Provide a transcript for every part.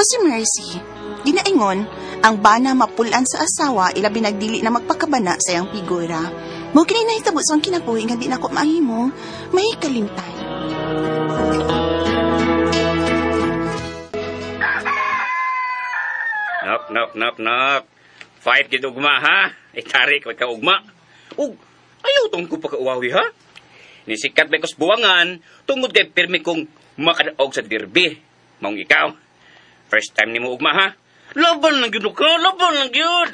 Ako si Mercy. Ginaingon, ang bana mapulan sa asawa ilabi nagdili na magpakabana sa iyang figura. Mao kini nahitabo sa akong kinabuhi nga di nako mahimo, may kalimtan. Knock, knock, knock, knock. Fight gid ugma, ha? Itarik ka ugma. Ug ayaw tong ko pakauwawi, ha? Nisikat ba kos buwangan tungod kay pirmi kong makadaog sa derby. Maong ikaw. First time nimo ugma, ha? Laban lang gyud ka, laban lang gyud.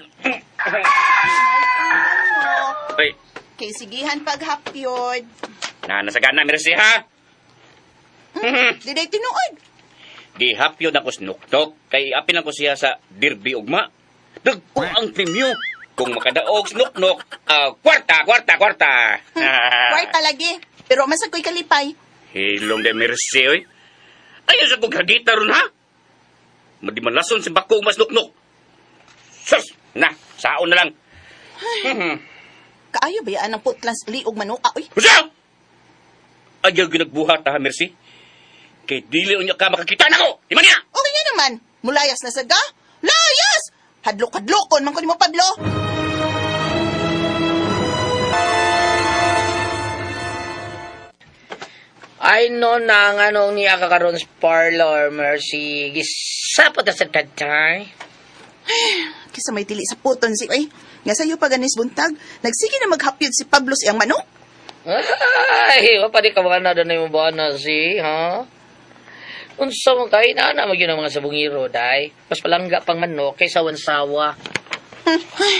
Ay, Kay sigihan paghapyod. na nasagana Mercy, ha? Diday tinuod. Gihapyod ako sa nuktok kay apin ako siya sa derby ugma. Dagko ang premyo. Kung makadaog sa nuknok, kwarta, kwarta, kwarta. Kwarta lagi. Pero man sad ko'y kalipay. Hilong de Mercy, oy. Ayaw sa kong hagita ron, ha? Madimalason si bako mas nuknok. Sus! Na, saon na lang. Kaayo ba yan ang putlas liog manuka, oy? Usa! Ayaw ginagbuhat, ha, Mercy? Kay dili unya ka makakita na ko! Di man niya! Okay nga naman. Mulayas na saga. Layas! Hadlok-hadlokon man ko nimo, Pablo. Ay no na nga nung niya kakaroon sa parlor, Mercy. Gisapot na sa katay. Kisa may dili sa puton si oy. Nga sayo pa ganis buntag, nagsige na maghapyod si Pablo sa iyang manok. Ay, wa pa di ka mga na doon mo ba na si, ha? Unsa mo kay na na magyun ang mga sabungiro, day. Mas palangga pang manok kaysa wansawa. Ay,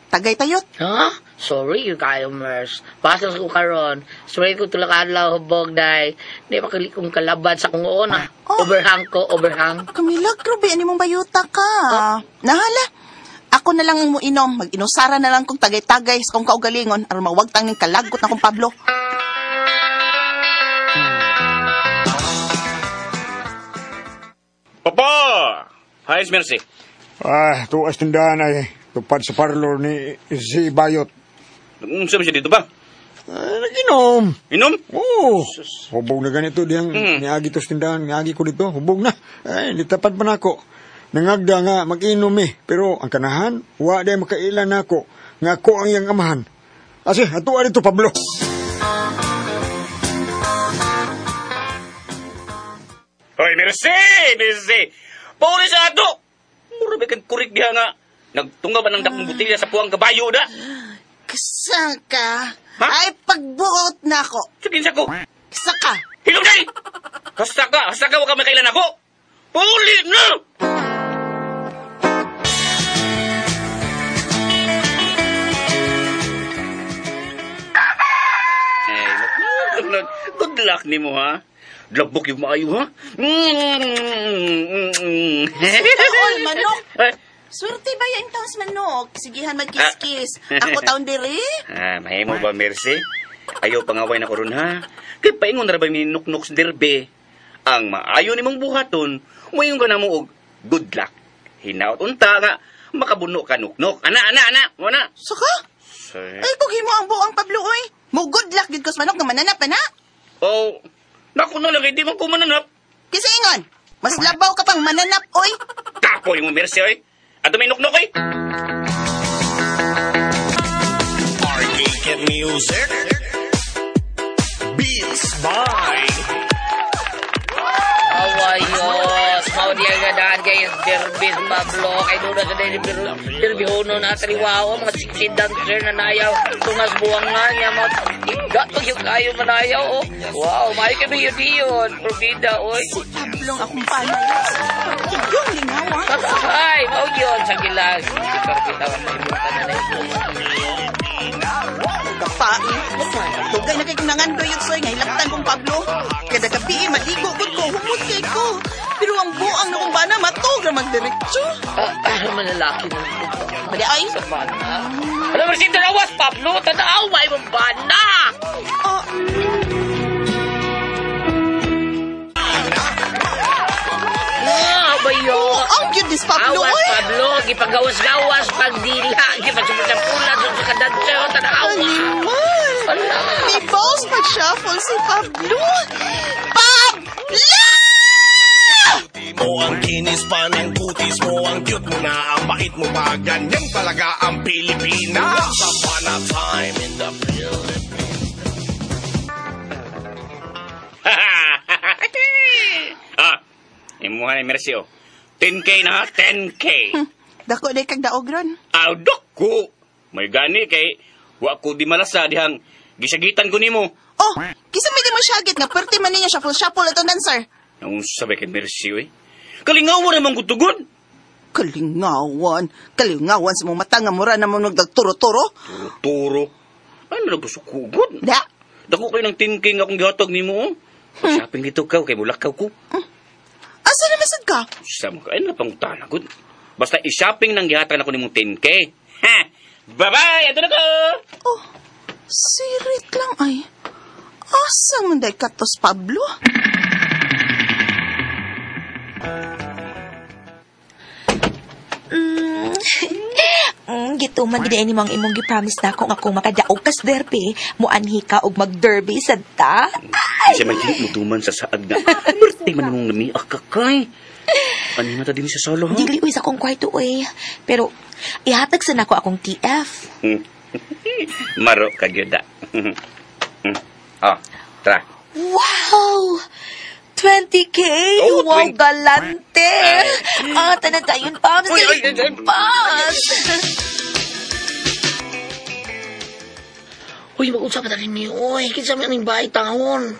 tagay tayot. Ha? Sorry, you kayo, Mers. Basta sa ko karon. Sorry ko tulak adlaw hubog, day. Di pa kong kalabad sa kong una. Oh. Overhang ko, overhang. Camila, grabe, ani mong bayuta ka. Nahala. Ako na lang ang muinom. Mag-inusara na lang kong tagay-tagay sa kong kaugalingon aron mawagtang ning kalagot na kong Pablo. Papa! Hi, Mercy. Ah, tuas tindahan ay tupad sa parlor ni si Bayot. Unsa man siya dito ba? Ah, naginom. Inom? Oo. Hubog na ganito diyang niagi to sa tindahan, niagi ko dito, hubog na. Ay, litapad pa nako. Nangagda nga mag-inom eh, pero ang kanahan, wa day makailan nako nga ako ang iyang amahan. Ase, ato dito Pablo. Hoy, Mercy! Mercy! Pauli sa ato! Mura ba kang kurik diha nga? Nagtunga ba ng dakong butilya sa puwang kabayo da? Kasaka. Ha? Ay, pagbuot na ako. Sige sa ko. Kasaka. Hilong day! Hasta ka! Hasta ka! Huwag ka makailan ako! Pauli na! Hey, good luck. Good luck nimo, ha? Labok yung maayo, ha? Taol, manok. Ay. Swerte ba yung taos manok? Sigihan magkiskis. Ako taon diri. Ah, mahimo ba, Mercy? Ayaw pangaway na ko ron, ha? Kay paingon na ba may nuknok sa derbe? Ang maayo nimong buhaton, muingon ka na mo og good luck. Hinaot unta nga, makabuno ka nuknok. Ana, ana, ana, wala. Saka? Say. Ay, kung himo ang buong Pablo, oy. Mo good luck gid ko sa manok nga mananap, ana. Oh, naku na lang, hindi man ko mananap. Kasi ingon, mas labaw ka pang mananap, oy. Kapoy mo, Mercy, oy. Ato may nuknok, oy. Arcade Music Beats by Awayos, mao di ang gadaan kay Derby Pablo, kay doon sa Derby Hono na taliwaw, mga sexy dancer na nayaw, tungas buwang nga niya, mga iga to yung kayo manayaw, oh. Wow, may kami yun yun, probida, oy. Si Pablo ang akong panayos. Iyong lingaw, ha? Ay, mao yun, sa gilas. Ikaw kita ang may buta na na ito. Kapain. Dugay na kay kong nangandoy yun, soy, nga hilaktan kong Pablo. Kada gabi, maligo gud ko, humot kay ko. Pero ang buang na kong bana, matog na magdiretso. Ah, malalaki na. Bali, ay. Sa bana. Alam mo, si Dalawas, Pablo, tanaw, may mong bana! Oh, Ah, bayo. oh, ang cute this Pablo, Awas, oy. Pablo, gipagawas-gawas, pagdila, gipagsampula, sa kadansa, tanaw. Animal. Ala. May balls mag-shuffle si Pablo. Pablo! mo, ang kinis pa ng kutis mo, ang cute mo na, ang bait mo pa, ganyan talaga ang Pilipina. Once upon a time in the Philippines. Ah, imuha ni Mercy, oh. 10K na, ha? 10K. Dako day kag daog ron. Aw, dako. May gani kay wa ko di malasa dihang gisagitan ko nimo. Oh, kisa may di mo syagit nga perti man ninyo shuffle shuffle itong dancer. Naunsa ba kay Mercy, oy? Kalingaw mo namang gutugod. Kalingawan. Kalingawan sa mong mata nga mura naman nagdagturo-turo. Turo-turo. Ano na gusto ko, gud? Da. Dako kayo ng 10K nga akong gihatag nimo, oh. Shopping dito ka, kay mulakaw ko. Asa na masad ka? Sa mo ka, ay napangutana, gud. Basta i-shopping nang gihatag nako nimong 10K. Ha! Bye-bye! Ato na ko! Oh, sirit lang ay. Asa man day katos Pablo? Gituman gid ni mong imong gi-promise na ako nga kung makadaog kas derby, muanhi ka og mag-derby sad ta. Siya man dili mo duman sa saag na. Birthday man mong namiak ka kay. Ano na ta din sa solo, ha? Dili uy sa akong kwarto uy. Pero ihatag sa nako akong TF. Maro ka gyud. Ah, tara. Wow! 20K! Oh, wow, 20. galante! Ah, tanan tayon, Pams! Uy, ay, ay, ay. Pams! Uy, mag-usap na rin niyo. Uy, kinsa may aning bahay taon.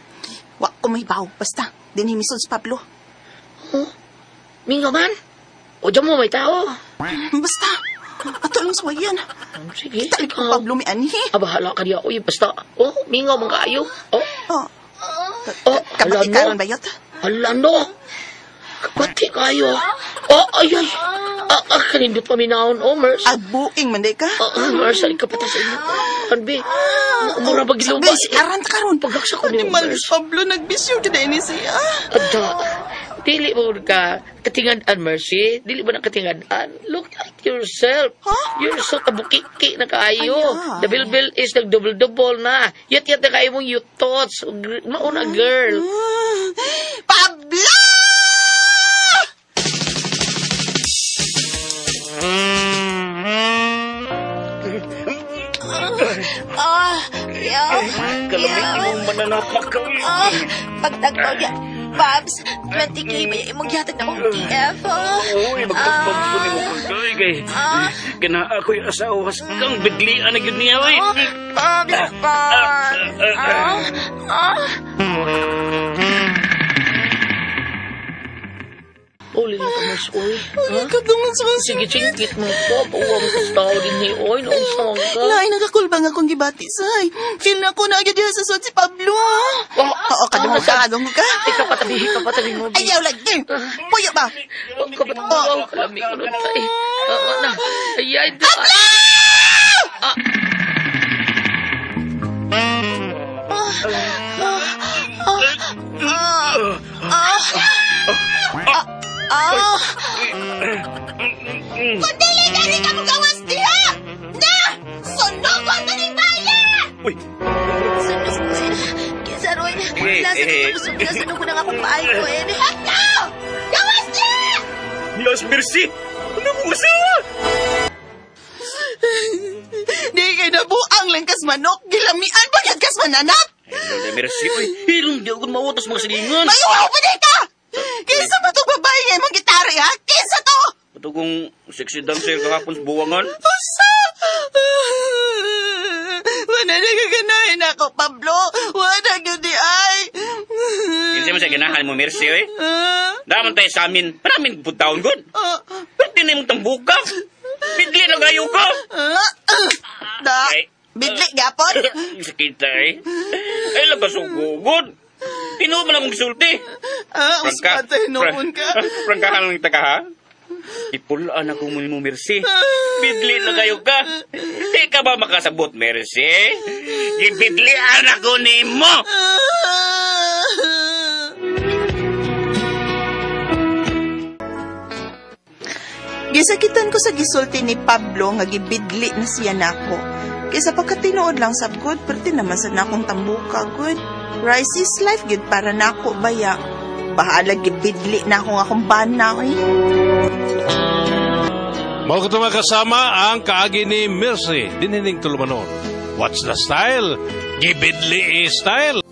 Wa ko may baw. Basta, dinhi misod si Pablo. Huh? Mingo man? O dyan mo may tao. Basta, ato lang suwayan. Sige. Kita ko Pablo mi anhi. Ah, bahala ka diya. Uy, basta. Oh, mingaw man kaayo. Oh, Oh, oh, kabati hala no. karon bayot. Hala no. Kabati kayo. Oh, ay, ay. Ah, ah, kanindot pa minaon. Oh, Mers. Agbuing man day ka. Ah, ah, Mers, halika pa ta sa inyo. Anbi, mura ba giluba? Bis, aran ta karon. Pagaksa ko ni Animal Mers. Pablo nagbisyo gid ni siya. Ada, dili mo ka katingan-an, Mercy. Dili ba na katingan-an? Look at yourself. Huh? You're so kabukiki na kaayo. Aya. The bilbil is nag-double-double na. Yat-yat na kayo mong you thoughts. Mauna, girl. Pablo! Ah, yaw. Kalamig Yaw. imong mananapak ka. Ah, pagtagpag ya. Pabs, 20K ba yung imong gihatag na akong TF? Ah. Uy, magpagbag ko nimo kay kay. Ah. Kana ako'y asawa kang bidlian na gyud niya, oy. Ah, Pabs, Pabs. Ah, ah. Uli na ka, Mers, uy. Ay, kadungan sa Sige, chingkit mo ko. Pauwa mo sa tao din ni Oy. Naunsa man ka. Lain nakakulbang akong gibati say. Feel na ko na agad diha sa suot si Pablo. Oh, Oo, kadungog ka, kadungog ka. Ikaw patabi, ikaw patabi mo. Bi. Ayaw lagi. Puyo ba? Oh, kabat- Oh, kalami ko nun tayo. Oo na. Ay, ay, ah. Ah! Kung dili gani ka mo gawas diha! Na! Sunogon na ni Maya! Uy, Sunog. Kinsa Roy, Eh, nasa eh. ko sa sunog ko ng akong paay ko eh. Pablo! Gawas diha! Las Mercy! Ano kong asawa? Di kay nabuang lang kas manok, gilamian pa gyud kas mananap! Ay, Lola Mercy, uy, hilong di ako mautos mga silingan. Mayuhaw pa di ka! Kinsa ba tong babae nga imong gitari ha? Kinsa to? Ito kong sexy dancer kahapon sa buwangan. Usa! Wala na kaganahin ako, Pablo. Wala gyud di ay. Kinsa mo sa ganahan mo, Mercy, uy. Daman tayo sa amin. Maraming putaon, good. Ah, Pwede na yung tambuka. Bidli na kayo ko. Da, Ay. bidli gapon. Sakit ay. Ay, lagas ko, good. Tinuo man akong gisulti. Ah, uspa tayo noon ka. Prangkahan lang kita ka, ha? Ipulaan ako mo mo, Mercy. Bidli na kayo ka. Di ka ba makasabot, Mercy? Gibidlian ako nimo! Gisakitan ko sa gisulti ni Pablo nga gibidli na siya nako. Kaysa pagkatinuod lang sab good, perti naman sa nakong tambuka good. Rice is life good para nako baya. Bahala, gibidli na ako nga akong bana, oy. Mao kato, mga kasama, ang kaagi ni Mercy, dinhining tulumanon. What's the style? Gibidli style!